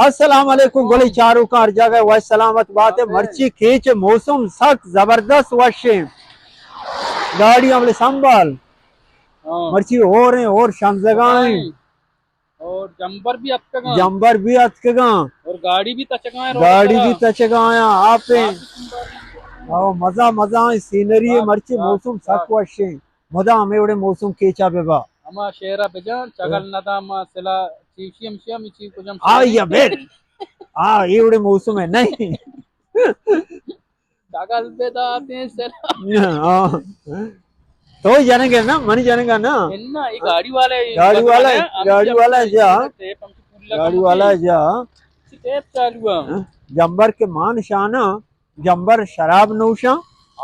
السلام علیکم، گلیں چاروکاں ہر جاگہ وش سلامت بات ئے۔ مرچی کیچ موسم سک زبردست وش ایں۔ گاڑی عمل سنبھال۔ ہاں۔ مرچی ہور ایں، ہور شمزگا ایں۔ اور جمبر بھی اتکگاں۔ جمبر بھی اتکگاں۔ اور گاڑی بھی تچگاں، گاڑی بھی تچگاں، آپ ایں۔ او، مزہ، مزہ ایں، سینری ایں، مرچی موسم سک وش ایں۔ مدام ہمے وڑیں موسم کیچا بہ با۔ ہما شعرا بجن، چگل نداں ما سلا، چیشی ہمشی ہم چی کجم آ، یا بل۔ آ، اے وڑیں موسم ایں، نہیں۔ چگل بداتیں سلا۔ ہاں۔ تو جنگ ئے نا، منی جنگ ئے نا۔ انا، اے گاڑی والا، گاڑی والا، گاڑی والا جا۔ ٹیپ ہم پورا گاڑی والا جا۔ ٹیپ چالو ایں۔ جمبر کہ مان شانا۔ جمبر شراب نوشاں۔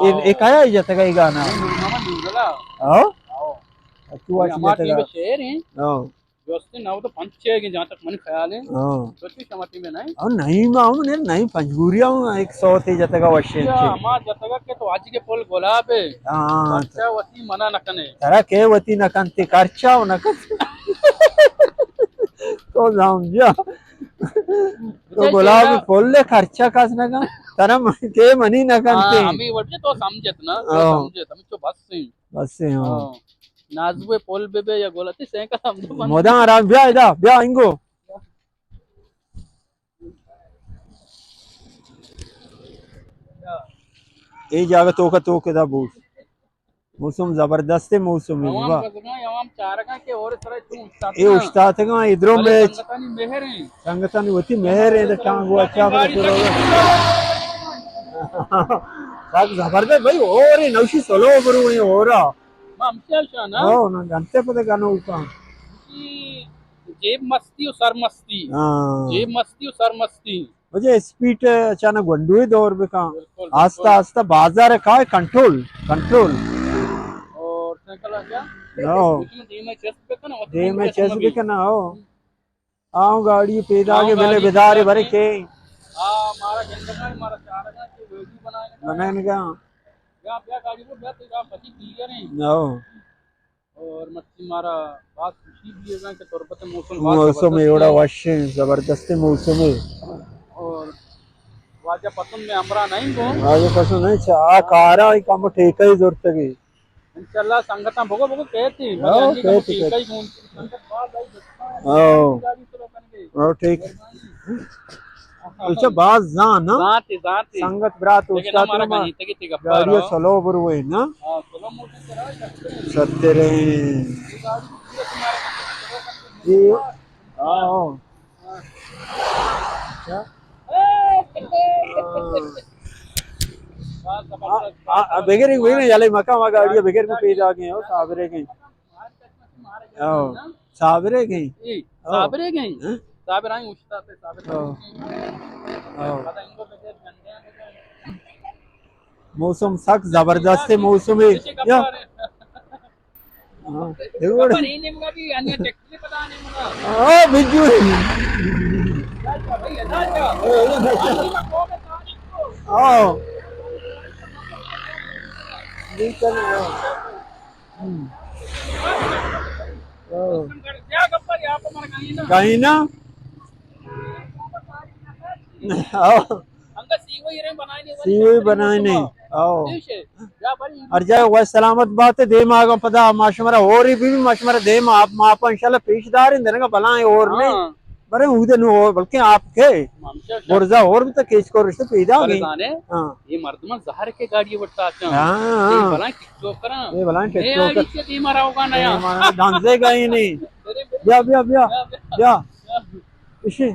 اے، آؤ۔ اے کیا اے جتگا اے گانا؟ اے نورمحمد نورگلا۔ آؤ؟ آؤ۔ تو اے واش ہما جتگا۔ ٹیم شعر ایں۔ آؤ۔ جو استے نود و پنچ چے گے جہاں تک منی خیال ایں۔ آؤ۔ تو چی شما ٹیم نہیں؟ آؤ، نہیں، ما ہوں نہیں، نہیں، پنجگوری ہوں، ایک سو تے جتگا وشیں اچھا، چے۔ ہما جتگا کہ تو آج کے پل گلاب ایں۔ ہاں۔ بچہ وتی منع نہ کنے۔ ترا کے وتی نہ کنتے، کرچا و نہ کنتے۔ تو سمجھا۔ تو بچہ گلاب شعرا پل ئے، خرچہ کس نہ کن۔ ترا من کے منی نہ کنتے۔ ہاں، ہمیں وجہ تو سمجھت نا، تو ہاں۔ سمجھت، ہمیں تو بس ایں۔ بس ایں، ہاں۔ ہاں۔ نازو پل بہ بے یا گلتی سائیکل ہم تو بند۔ مدام آرام، بیا ادا، بیا انگو۔ اے جاگہ توکا توک ادا بوش۔ موسم زبردست موسم ایں، عوام واہ۔ گزگاں، عوام چارگاں کہ اور سرا چون اے استاتگاں۔ استاتگاں، ادرو بلے میچ۔ سنگتانی مہر ایں۔ سنگتانی وتی مہر ایں، تو ٹانگو اچھا بنا۔ سک زبردست بھائی، اور ایں نوشی سلو برو ایں اورا۔ ما ہمشی شانا۔ او، نا گنتے پتے گنوکاں۔ جیب مستی و سر مستی۔ ہاں۔ جیب مستی و سر مستی۔ وجہ اسپیڈ اچانک گونڈوے دور بکن۔ بالکل، بالکل۔ آستہ آستہ بازار کائے کنٹرول، کنٹرول۔ اور سائیکل آ گیا؟ ہاں۔ دیم ءَ چست بکن، وتی دیم ءَ چست بکن، ہاں۔ آؤ گاڑی پیدا کے بلے بدارے برے کے۔ ہاں، مارا گندگا، مارا چارگا کے ویڈیو بنائے گا۔ بنائے گا۔ بیا، بیا گاڑی کو، بیا تو جا پتی کلیئر ہیں۔ ہاں۔ اور مرچی مارا باز خوشی بھی ہے کہ تربت موسم باز موسم زبردست ایوڑا ہے۔ وش ہے، زبردست موسم ہے۔ اور واجہ پسند میں ہمراہ نہیں کو۔ واجہ پسند نہیں، چا، آ کارا ہی کم ٹھیکہ ہی زورتگی۔ انشاءاللہ سنگتاں بگو بگو کہتی، ہاں، بلے انجی کم کہتی، ٹھیکہ ہی کہتی۔ کون سی سنگت باز آئی بچا۔ ہاں۔ گاڑی سلو کر کے۔ ہاں، ٹھیک۔ مہربانی۔ اچھا، باز زان، ہاں؟ زانتی، زانتی۔ سنگت برات دیکھے استاد نا، مارا ما کہیں تگی تگی گپا گاڑی رہا۔ سلو بروے نا؟ ہاں، سلو موٹر چلا سکتے ہیں۔ سترے۔ یہ گاڑی بھی پورا تمہارا یہ، ہاں، ہاں۔ کیا؟ ہاں۔ آ، آ، بغیر، بغیر، یلے مکان ما گاڑی بغیر کو پیدا گئے ہو، صابرے گئے۔ ہاں۔ صابرے گئے۔ اے، ہاں۔ صابرے گئے۔ ہاں؟ صابر آئیں استاد ہے، صابر ہاں۔ گئے۔ ہاں۔ پتہ ان کو بغیر جنگے ہیں، بغیر۔ موسم سک زبردست ہے، موسم ہے۔ اسے یا۔ کپڑا ہے۔ ہاں۔ دیکھو۔ کپڑا نہیں، نہیں، مگا بھی، انیا ٹیکٹر پتہ نہیں، مگا۔ ہاں، بجو۔ ہاں۔ بالکل، ہاں۔ ہم۔ او۔ کہیں نا؟ او۔ سیوئی بنائے نہیں۔ او۔ ہر جائے وش سلامت بات ہے، دیم آگا پدا ما شمارا اور بھی، ما شمارا دیم آپ، ما آپ انشاءاللہ پیش داریں، دنگا بلائیں اور نہیں۔ ہاں۔ برے اودے نو، بلکہ آپ کے برزا اور بھی تو کیچ کو رشتے پیدا نہیں۔ ہاں۔ یہ مردمان زہر کے گاڑی وٹا چاہاں۔ ہاں، ہاں۔ بلائیں چوکراں۔ اے بلائیں ٹک چوکر۔ آڑی چہ دیما روگا نیا۔ اے مانا ڈانزے گا ہی نہیں۔ بیا، بیا، بیا۔ بیا۔ اشی۔